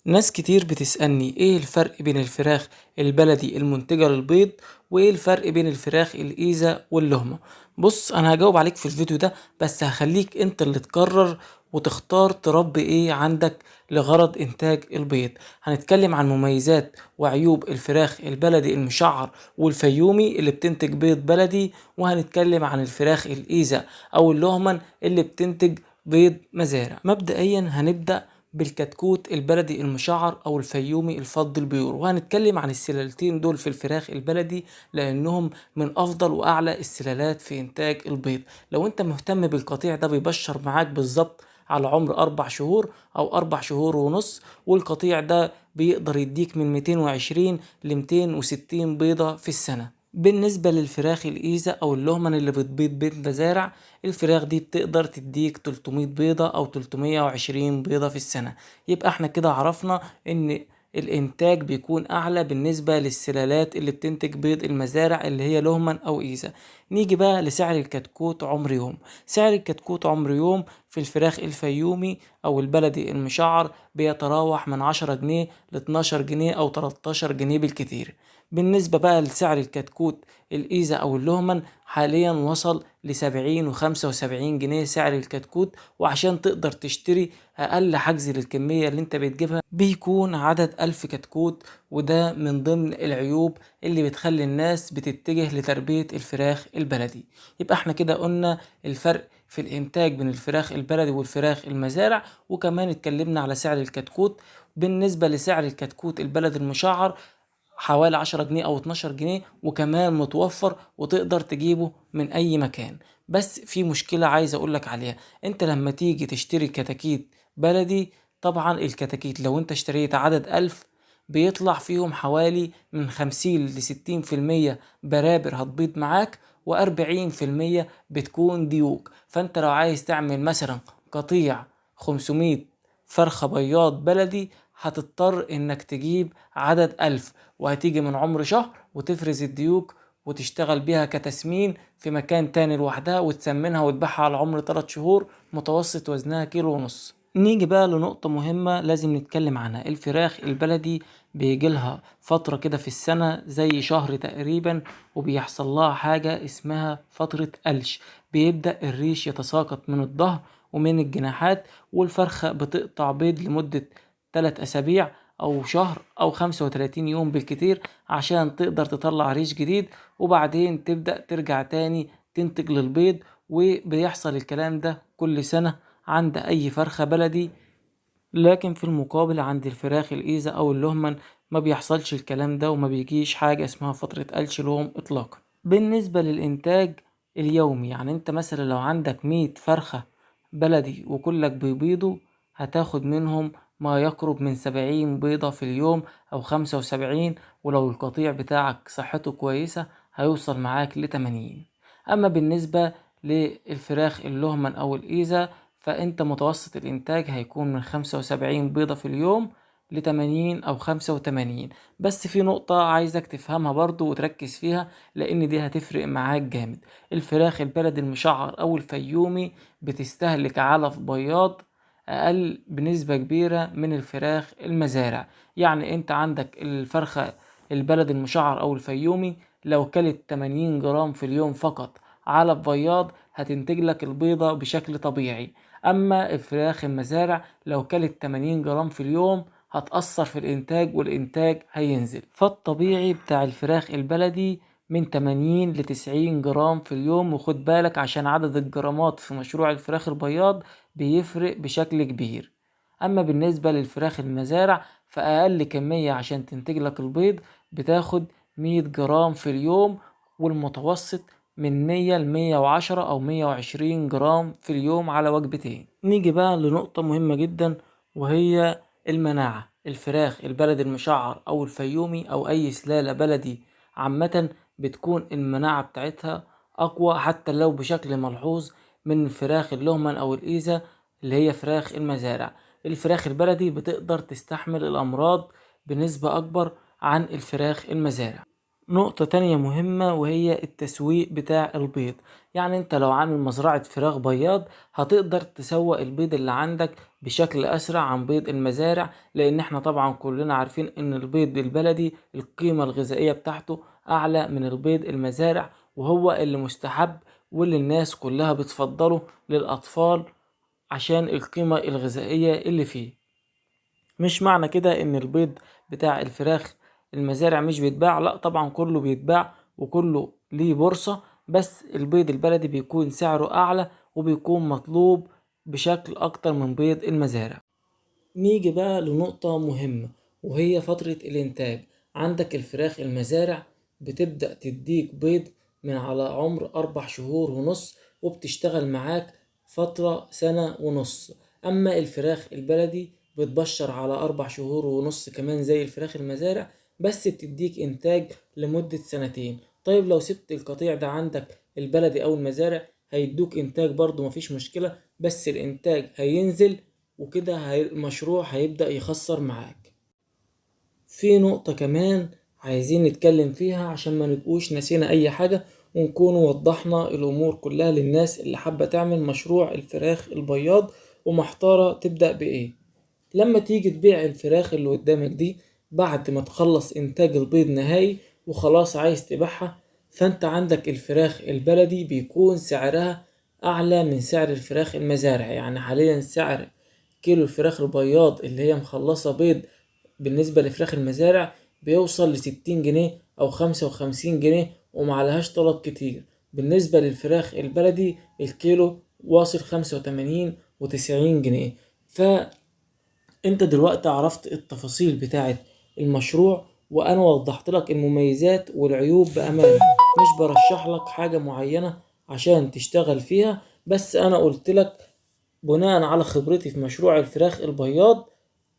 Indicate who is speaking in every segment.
Speaker 1: ناس كتير بتسألني ايه الفرق بين الفراخ البلدي المنتجة للبيض وايه الفرق بين الفراخ الإيزا واللهمة. بص، انا هجاوب عليك في الفيديو ده، بس هخليك انت اللي تقرر وتختار تربي ايه عندك لغرض انتاج البيض. هنتكلم عن مميزات وعيوب الفراخ البلدي المشعر والفيومي اللي بتنتج بيض بلدي، وهنتكلم عن الفراخ الإيزا او اللهمن اللي بتنتج بيض مزارع. مبدئيا هنبدأ بالكتكوت البلدي المشعر او الفيومي الفضي ال pure، وهنتكلم عن السلالتين دول في الفراخ البلدي لانهم من افضل واعلى السلالات في انتاج البيض. لو انت مهتم بالقطيع ده بيبشر معاك بالظبط على عمر 4 شهور او 4 شهور ونص، والقطيع ده بيقدر يديك من 220 ل 260 بيضة في السنة. بالنسبة للفراخ الإيزا أو اللهمن اللي بتبيض بيض مزارع، الفراخ دي بتقدر تديك 300 بيضة أو 320 بيضة في السنة. يبقى احنا كده عرفنا إن الإنتاج بيكون أعلى بالنسبة للسلالات اللي بتنتج بيض المزارع اللي هي لهمن أو إيزا. نيجي بقى لسعر الكتكوت عمر يوم. سعر الكتكوت عمر يوم في الفراخ الفيومي أو البلدي المشعر بيتراوح من 10 جنيه ل 12 جنيه أو 13 جنيه بالكتير. بالنسبة بقى لسعر الكتكوت الإيزا أو اللهمن حاليا وصل لسبعين وخمسة وسبعين جنيه سعر الكتكوت، وعشان تقدر تشتري أقل حجز للكمية اللي انت بتجيبها بيكون عدد 1000 كتكوت، وده من ضمن العيوب اللي بتخلي الناس بتتجه لتربية الفراخ البلدي. يبقى احنا كده قلنا الفرق في الإنتاج بين الفراخ البلدي والفراخ المزارع، وكمان اتكلمنا على سعر الكتكوت. بالنسبة لسعر الكتكوت البلدي المشعر حوالي 10 جنيه أو 12 جنيه، وكمان متوفر وتقدر تجيبه من أي مكان. بس في مشكلة عايز أقولك عليها، أنت لما تيجي تشتري كتاكيت بلدي، طبعا الكتاكيت لو أنت اشتريت عدد 1000 بيطلع فيهم حوالي من 50 لستين في المية برابر هتبيض معاك، وأربعين في المية بتكون ديوك. فأنت لو عايز تعمل مثلا قطيع 500 فرخة بياض بلدي هتضطر انك تجيب عدد 1000، وهتيجي من عمر شهر وتفرز الديوك وتشتغل بيها كتسمين في مكان تاني لوحدها وتسمنها وتبيعها على عمر 3 شهور، متوسط وزنها كيلو ونص. نيجي بقى لنقطة مهمة لازم نتكلم عنها. الفراخ البلدي بيجي لها فترة كده في السنة زي شهر تقريبا، وبيحصل لها حاجة اسمها فترة قلش، بيبدأ الريش يتساقط من الظهر ومن الجناحات، والفرخة بتقطع بيض لمدة 3 أسابيع أو شهر أو 35 يوم بالكتير عشان تقدر تطلع ريش جديد، وبعدين تبدأ ترجع تاني تنتج للبيض. وبيحصل الكلام ده كل سنة عند أي فرخة بلدي. لكن في المقابل عند الفراخ الإيزا أو اللهمن ما بيحصلش الكلام ده، وما بيجيش حاجة اسمها فترة قلش لهم إطلاقا. بالنسبة للإنتاج اليومي، يعني أنت مثلا لو عندك 100 فرخة بلدي وكلك بيبيضوا، هتاخد منهم ما يقرب من 70 بيضة في اليوم أو 75، ولو القطيع بتاعك صحته كويسة هيوصل معاك لتمانين. أما بالنسبة للفراخ اللهمن أو الإيزا فأنت متوسط الإنتاج هيكون من 75 بيضة في اليوم لتمانين أو 85. بس في نقطة عايزك تفهمها برضو وتركز فيها لأن دي هتفرق معاك جامد. الفراخ البلدي المشعر أو الفيومي بتستهلك علف بياض أقل بنسبة كبيرة من الفراخ المزارع. يعني أنت عندك الفرخة البلد المشعر أو الفيومي لو كلت 80 جرام في اليوم فقط علف بياض هتنتج لك البيضة بشكل طبيعي. أما الفراخ المزارع لو كلت 80 جرام في اليوم هتأثر في الإنتاج والإنتاج هينزل. فالطبيعي بتاع الفراخ البلدي من 80 لتسعين جرام في اليوم، وخد بالك عشان عدد الجرامات في مشروع الفراخ البياض بيفرق بشكل كبير. أما بالنسبة للفراخ المزارع فأقل كمية عشان تنتج لك البيض بتاخد 100 جرام في اليوم، والمتوسط من 100 لمية وعشرة أو 120 جرام في اليوم على وجبتين. نيجي بقى لنقطة مهمة جدا وهي المناعة. الفراخ البلدي المشعر أو الفيومي أو أي سلالة بلدي عامة بتكون المناعة بتاعتها أقوى حتى لو بشكل ملحوظ من الفراخ اللهمن أو الإيزا اللي هي فراخ المزارع. الفراخ البلدي بتقدر تستحمل الأمراض بنسبة أكبر عن الفراخ المزارع. نقطة تانية مهمة وهي التسويق بتاع البيض. يعني انت لو عامل مزرعة فراخ بياض هتقدر تسوق البيض اللي عندك بشكل أسرع عن بيض المزارع، لأن احنا طبعا كلنا عارفين إن البيض البلدي القيمة الغذائية بتاعته أعلى من البيض المزارع، وهو اللي مستحب واللي الناس كلها بتفضله للأطفال عشان القيمة الغذائية اللي فيه. مش معنى كده إن البيض بتاع الفراخ المزارع مش بيتباع، لا طبعا كله بيتباع وكله ليه بورصة، بس البيض البلدي بيكون سعره أعلى وبيكون مطلوب بشكل أكتر من بيض المزارع. نيجي بقى لنقطة مهمة وهي فترة الإنتاج. عندك الفراخ المزارع بتبدأ تديك بيض من على عمر 4 شهور ونص، وبتشتغل معاك فترة سنة ونص. أما الفراخ البلدي بتبشر على 4 شهور ونص كمان زي الفراخ المزارع، بس بتديك إنتاج لمدة سنتين. طيب لو سبت القطيع ده عندك البلدي أو المزارع هيدوك إنتاج برضو مفيش مشكلة، بس الإنتاج هينزل وكده المشروع هيبدأ يخسر معاك. في نقطة كمان عايزين نتكلم فيها عشان ما نبقوش نسينا أي حاجة ونكون وضحنا الأمور كلها للناس اللي حابة تعمل مشروع الفراخ البياض ومحتارة تبدأ بإيه. لما تيجي تبيع الفراخ اللي قدامك دي بعد ما تخلص إنتاج البيض نهائي وخلاص عايز تبيعها، فأنت عندك الفراخ البلدي بيكون سعرها أعلى من سعر الفراخ المزارع. يعني حاليا سعر كيلو الفراخ البياض اللي هي مخلصة بيض بالنسبة لفراخ المزارع بيوصل ل60 جنيه أو 55 جنيه ومعلهاش طلب كتير. بالنسبة للفراخ البلدي الكيلو واصل 85 و90 جنيه. فأنت دلوقتي عرفت التفاصيل بتاعت المشروع، وأنا وضحت لك المميزات والعيوب بأمانة، مش برشح لك حاجة معينة عشان تشتغل فيها، بس أنا قلت لك بناء على خبرتي في مشروع الفراخ البياض،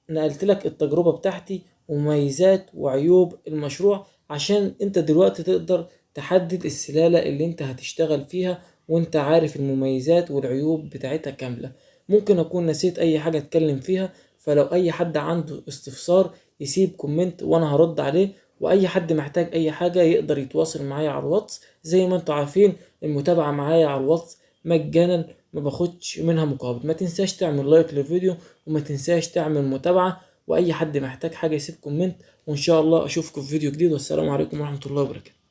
Speaker 1: نقلت لك التجربة بتاعتي ومميزات وعيوب المشروع عشان انت دلوقتي تقدر تحدد السلالة اللي انت هتشتغل فيها وانت عارف المميزات والعيوب بتاعتها كاملة. ممكن اكون نسيت اي حاجة اتكلم فيها، فلو اي حد عنده استفسار يسيب comment وانا هرد عليه، واي حد محتاج اي حاجة يقدر يتواصل معايا على الواتس. زي ما انتوا عارفين المتابعة معايا على الواتس مجانا، ما باخدش منها مقابل. ما تنساش تعمل like للفيديو وما تنساش تعمل متابعة، واي حد محتاج حاجة يسيب comment، وان شاء الله اشوفكم في فيديو جديد. والسلام عليكم ورحمة الله وبركاته.